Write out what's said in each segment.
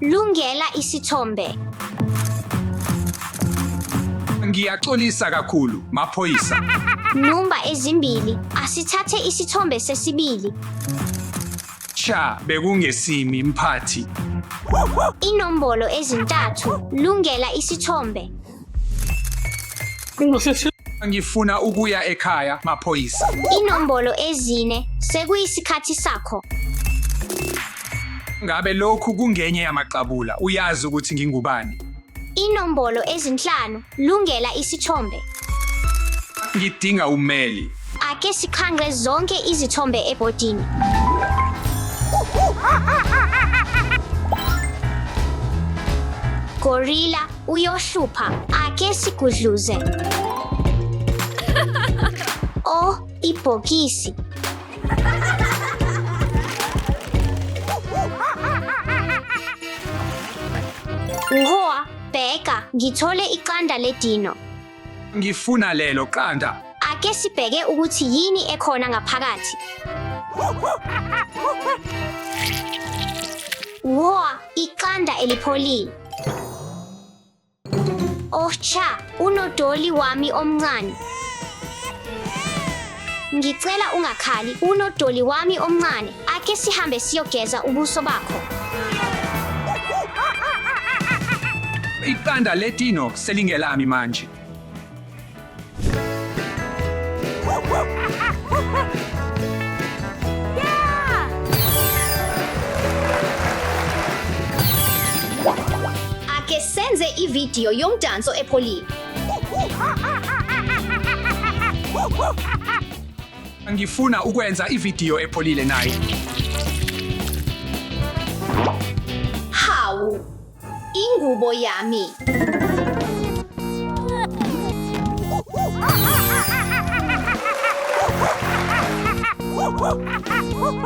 Lungela isithombe. Ngiyaxolisa kakhulu, maphoyisa. Numba ezimbili. Asithathe isithombe sesibili. Cha, bekungesimi mphathi. Inombolo ezintathu. Lungela isithombe. Ngifuna ukuya ekhaya, maphoyisa. Inombolo ezine. Sekuyisikhathi sakho. Ngabe lokhu kungenye yamaqabula? Uyazi ukuthi ngingubani. Inombolo ezinhlanu. Lungela isithombe. Ngidinga ummeli. Ake sikhanqe zonke izithombe ebhodini. Gorilla uyohlupha. Ake sigudluze. Oh, ibhokisi. Uhoa, bheka, ngithole iqanda ledino. Ngifuna lelo qanda. Ake sibheke ukuthi yini ekhona ngaphakathi. Woa, iqanda elipholile. Oh cha, unodoli wami omncane. Ngicela ungakhali, unodoli wami omncane. Ake sihambe siyogeza ubuso bakho. Iqanda letino selingelami manje. Ake senze ividiyo yomdanso epholile. Ngifuna ukwenza ividiyo epholile naye. Hawu, ingubo yami.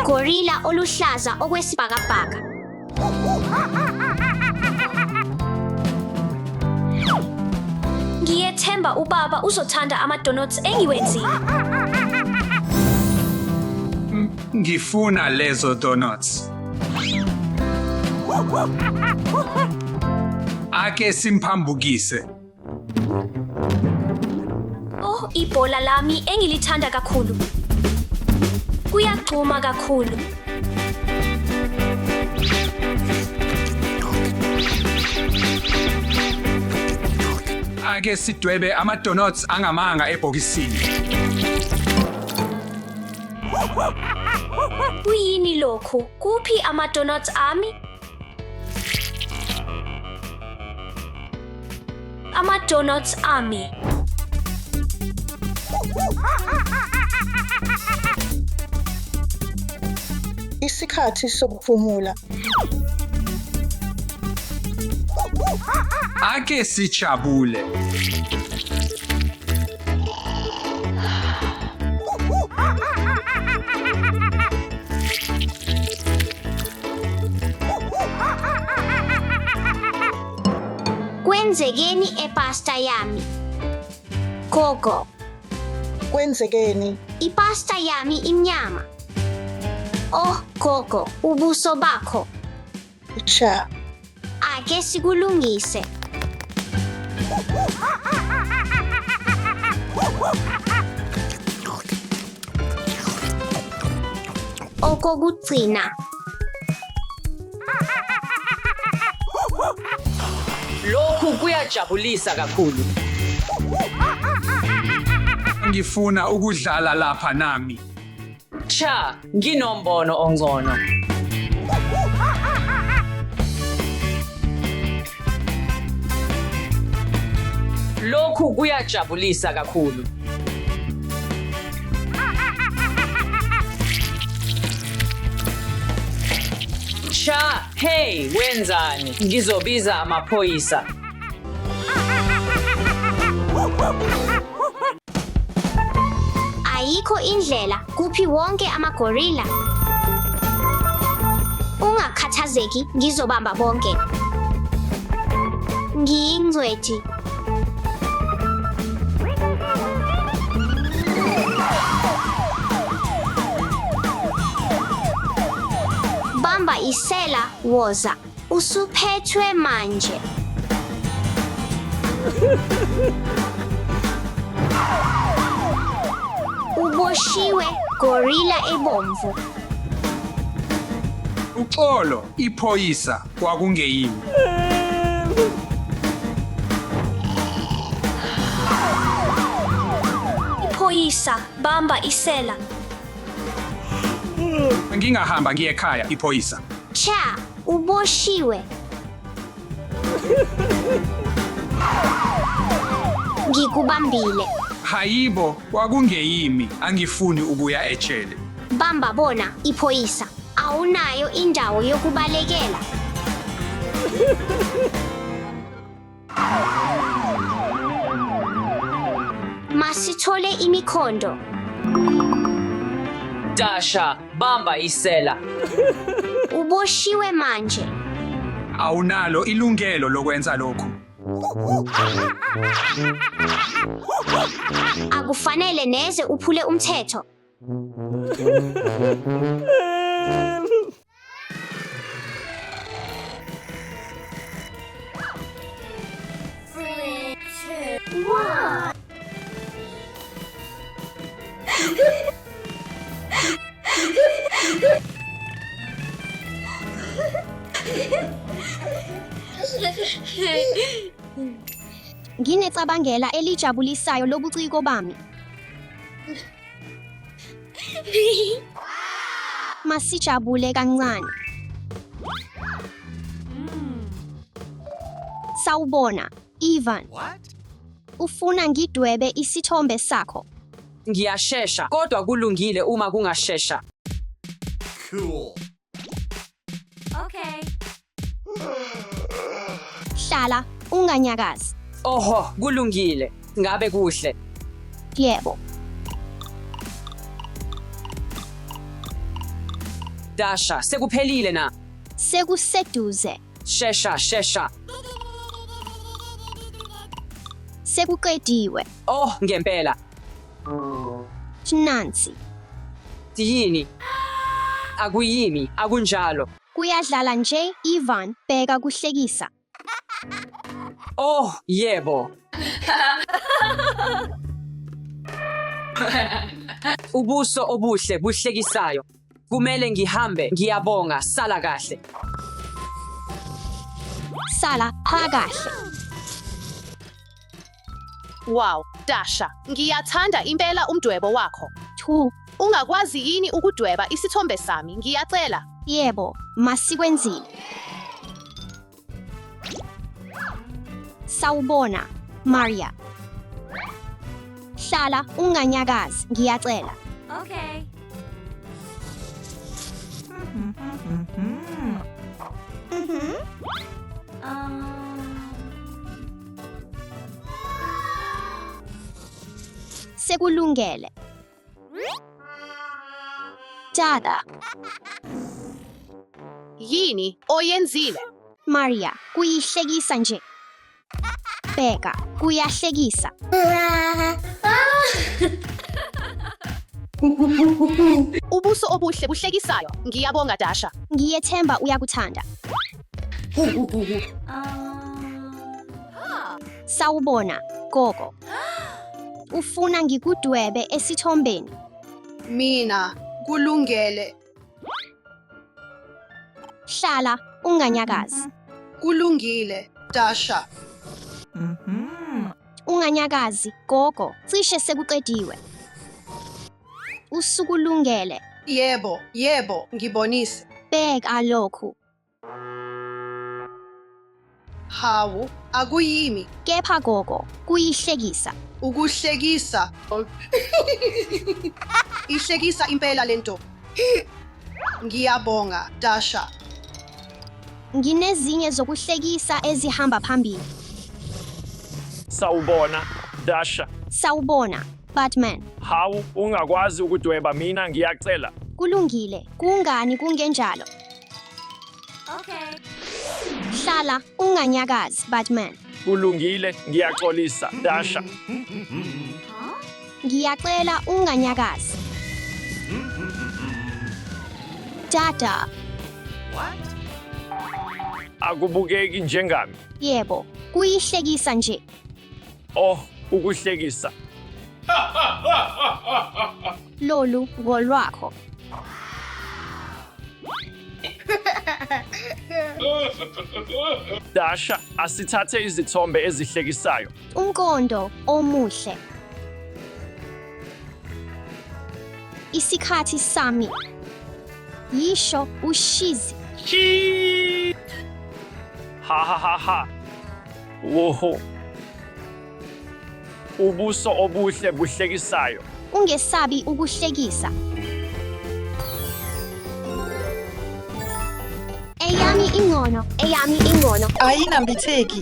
Gorilla oluhlaza okwesibhakabhaka. Ngiyethemba ubaba uzothanda ama-donuts engiwenzile. Ngifuna lezo donuts. Ake simphambukise. Oh, ibhola lami engilithanda kakhulu. Kuyagxuma kakhulu. Ake sidwebe ama-donuts angamanga ebhokisini. Kuyini lokhu? Kuphi ama-donuts ami? Ama-donuts ami. Isikhathi sokuphumula. Ake sijabule. Kwenzekeni epasta yami? Gogo, Kwenzekeni? ipasta yami imnyama. Oh, gogo, ubuso bakho. Cha. Ake sikulungise. Okokugcina. Lokhu kuyajabulisa kakhulu. Ngifuna ukudlala lapha nami. Cha, nginombono ongcono. Lokhu kuyajabulisa kakhulu. Cha, hey, wenzani? Ngizobiza amaphoyisa. Ayikho indlela kuphi wonke amagorila. Ungakhathazeki, ngizobamba bonke. Ngiyingcweti. Bamba isela, woza. Usuphethwe manje. Uboshiwe, gorilla ebomvu. Uxolo, iphoyisa kwakungeyimi. Iphoyisa, bamba isela. Ngingahamba ngiye ekhaya, iphoyisa. Cha, uboshiwe. Ngikubambile. Hayibo, kwakungeyimi. Angifuni ukuya ejele. Bamba bona, iphoyisa. Awunayo indawo yokubalekela. Masithole imikhondo. Dasha, bamba isela. Uboshiwe manje. Awunalo ilungelo lokwenza lokhu. Akufanele neze uphule umthetho. Nginecabangela elijabulisayo lobuciko bami. Masijabule kancane. Sawubona, Ivan. Ufuna ngidwebe isithombe sakho? Ngiyashesha, kodwa kulungile uma kungashesha. Okay. Hlala, unganyakazi. Oho, kulungile. Ngabe kuhle. Yebo. Dasha, sekuphelile na? Sekuseduze. Shesha, shesha. Sekuqediwe. Oh, ngempela. Nansi. Yini? Akuyimi, akunjalo. Kuyadlala nje, Ivan. Bheka kuhlekisa. Oh, yebo. Ubuso obuhle buhlekisayo. Kumele ngihambe, ngiyabonga, sala kahle. Sala kahle. Wow, Dasha, ngiyathanda impela umdwebo wakho. Thu. Ungakwazi yini ukudweba isithombe sami? Ngiyacela. Yebo, masikwenzile. Sawubona, Maria. Hlala unganyakazi, ngiyacela. Okay. Sekulungele. Dada, Yini oyenzile? Maria, kuyihlekisa nje. Bheka, kuyahlekisa. Ubuso obuhle buhlekisayo. Ngiyabonga Dasha. Ngiyethemba uyakuthanda. Sawubona, gogo. Ufuna ngikudwebe esithombeni? Mina, kulungele. Hlala, unganyakazi. Kulungile, Dasha. Unganyakazi, gogo. Cishe sekuqediwe. Usukulungele. Yebo, yebo, ngibonise. Bheka lokhu. Hawu, akuyimi. Kepha gogo, kuyihlekisa. Ukuhlekisa. Ihlekisa impela lento. Ngiyabonga, Dasha. Nginezinye zokuhlekisa ezihamba phambili. Sawubona, Dasha. Sawubona, Batman. Hawu, ungakwazi ukudweba mina ngiyacela. Kulungile, kungani kungenjalo? Okay. Hlala, unganyakazi, Batman. Kulungile, ngiyaxolisa, Dasha. Ngiyacela unganyakazi. Dada, Akubukeki njengami. Yebo, kuyihlekisa nje. Oh, ukuhlekisa. Lolu ngolwakho. Dasha, asithathe izithombe ezihlekisayo. Umqondo omuhle. Isikhathi sami. Yisho ushizi. Ha ha ha ha. Woho. Ubuso obuhle buhlekisayo. Ungesabi ukuhlekisa. Eyami ingcono, eyami ingcono. Ayinambitheki.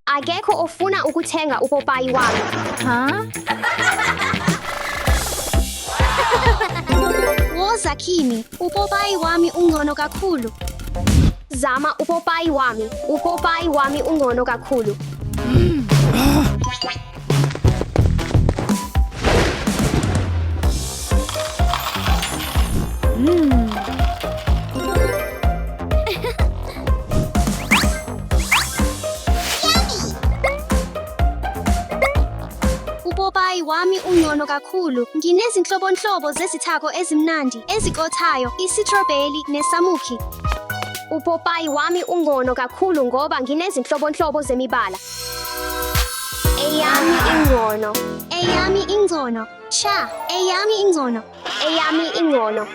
Akekho ofuna ukuthenga upopayi wami. Ha? Woza kimi, upopayi wami ungcono kakhulu. Zama upopayi wami, upopayi wami ungcono kakhulu. Upopayi wami ungcono kakhulu. Nginezinhlobonhlobo zezithako ezimnandi, eziqothayo, isitrobheli nesamukhi. Upopayi wami ungcono kakhulu ngoba nginezinhlobonhlobo zemibala. Eyami ingcono. Eyami ingcono. Cha, eyami ingcono. Eyami ingcono.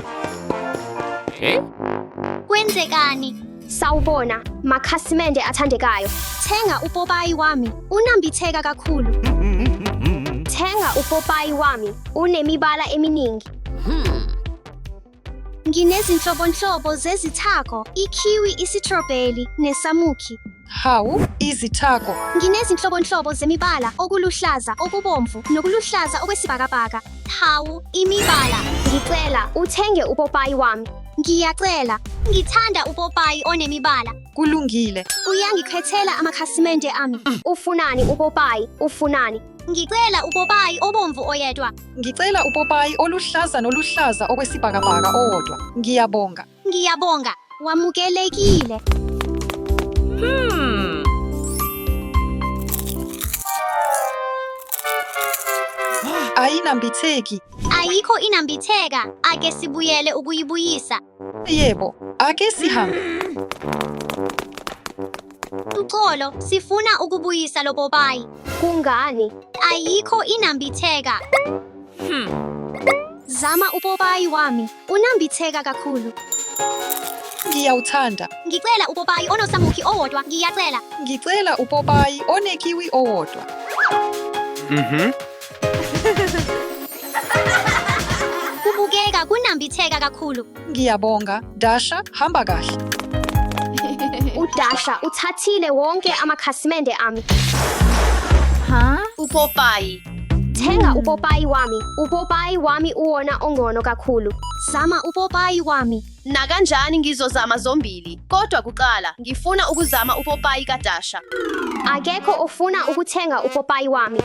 Kwenzekani? Sawubona, makhasimende athandekayo. Thenga upopayi wami, unambitheka kakhulu. Thenga upopayi wami, unemibala eminingi. Nginezinhlobonhlobo zezithako, ikiwi, isitrobheli nesamukhi. Hawu, izithako. Nginezinhlobonhlobo zemibala, okuluhlaza, okubomvu, nokuluhlaza okwesibhakabhaka. Hawu, imibala. Ngicela uthenge upopayi wami. Ngiyacela. Ngithanda upopayi onemibala. Kulungile. Uyangikhethela amakhasimende ami. Ufunani upopayi? Ufunani? Ngicela upopayi obomvu oyedwa. Ngicela upopayi oluhlaza noluhlaza okwesibhakabhaka owodwa. Ngiyabonga. Ngiyabonga. Wamukelekile. Ayinambitheki. Ayikho inambitheka. Ake sibuyele ukuyibuyisa. Yebo, ake sihambe. Uxolo, sifuna ukubuyisa lo popayi. Kungani? Ayikho inambitheka. Zama upopayi wami. Unambitheka kakhulu. Ngiyawuthanda. Ngicela upopayi onosamukhi owodwa. Ngiyacela. Ngicela upopayi onekiwi owodwa. Kubukeka kunambitheka kakhulu. Ngiyabonga. Dasha, hamba kahle. Udasha uthathile wonke amakhasimende ami. Ha? Upopayi. Thenga upopayi wami. Upopayi wami uwona ongcono kakhulu. Zama upopayi wami. Nakanjani ngizozama zombili, kodwa kuqala ngifuna ukuzama upopayi kaDasha. Akekho ofuna ukuthenga upopayi wami.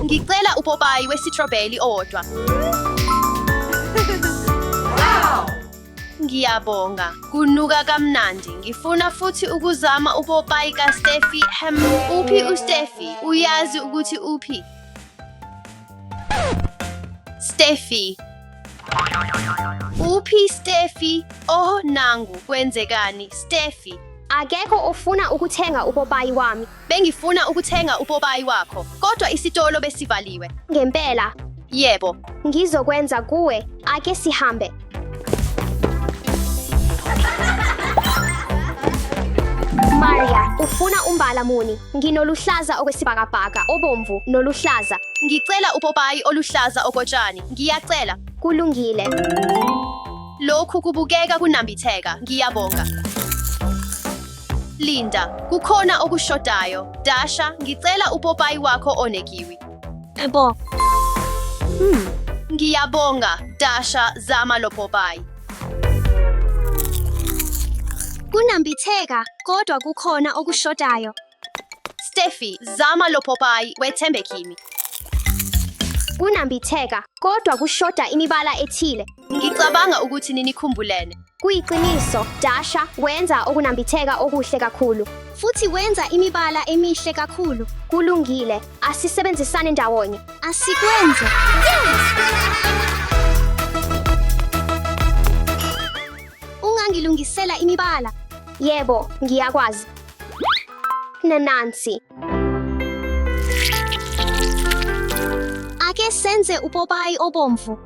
Ngicela upopayi wesitrobheli owodwa. Ngiyabonga. Kunuka kamnandi. Ngifuna futhi ukuzama upopayi kaStefi. Hem, uphi uStefi? Uyazi ukuthi uphi? Steffi. Uphi Steffi? Oh, nangu. Kwenzekani? Steffi. Akekho ofuna ukuthenga upopayi wami. Bengifuna ukuthenga upopayi wakho, kodwa isitolo besivaliwe. Ngempela, Yebo. ngizokwenza kuwe. Ake sihambe. Maria, ufuna umbala muni? Nginoluhlaza okwesibhakabhaka, obomvu noluhlaza. Ngicela upopayi oluhlaza okotshani. Ngiyacela. Kulungile. Lokhu kubukeka kunambitheka. Ngiyabonga. Linda, kukhona okushodayo. Dasha, ngicela upopayi wakho onekiwi. Bo, Ngiyabonga. Dasha, zama lo popayi. kunambitheka kodwa kukhona okushodayo. Steffi, zama lo popayi wethembe kimi. Kunambitheka, kodwa kushoda imibala ethile. Ngicabanga ukuthi ninikhumbulene. Kuyiqiniso, Dasha, wenza okunambitheka okuhle kakhulu. Futhi wenza imibala emihle kakhulu. Kulungile, asisebenzisane ndawonye. Asikwenze. Ungangilungisela imibala? Yebo, ngiyakwazi. Nansi. Ake senze upopayi obomvu.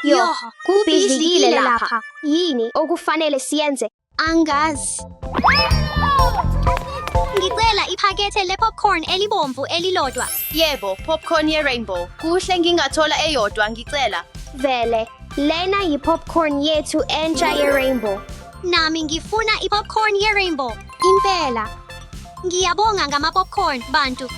Yo, kubhidlikile lapha. Yini okufanele siyenze? Angazi. Ngicela iphakethe le-popcorn elibomvu elilodwa. Yebo, popcorn ye-rainbow. Kuhle ngingathola eyodwa, ngicela. Vele, lena yi-popcorn yethu entsha ye-rainbow. Nami ngifuna i-popcorn ye-rainbow. Impela. Ngiyabonga ngama-popcorn, bantu.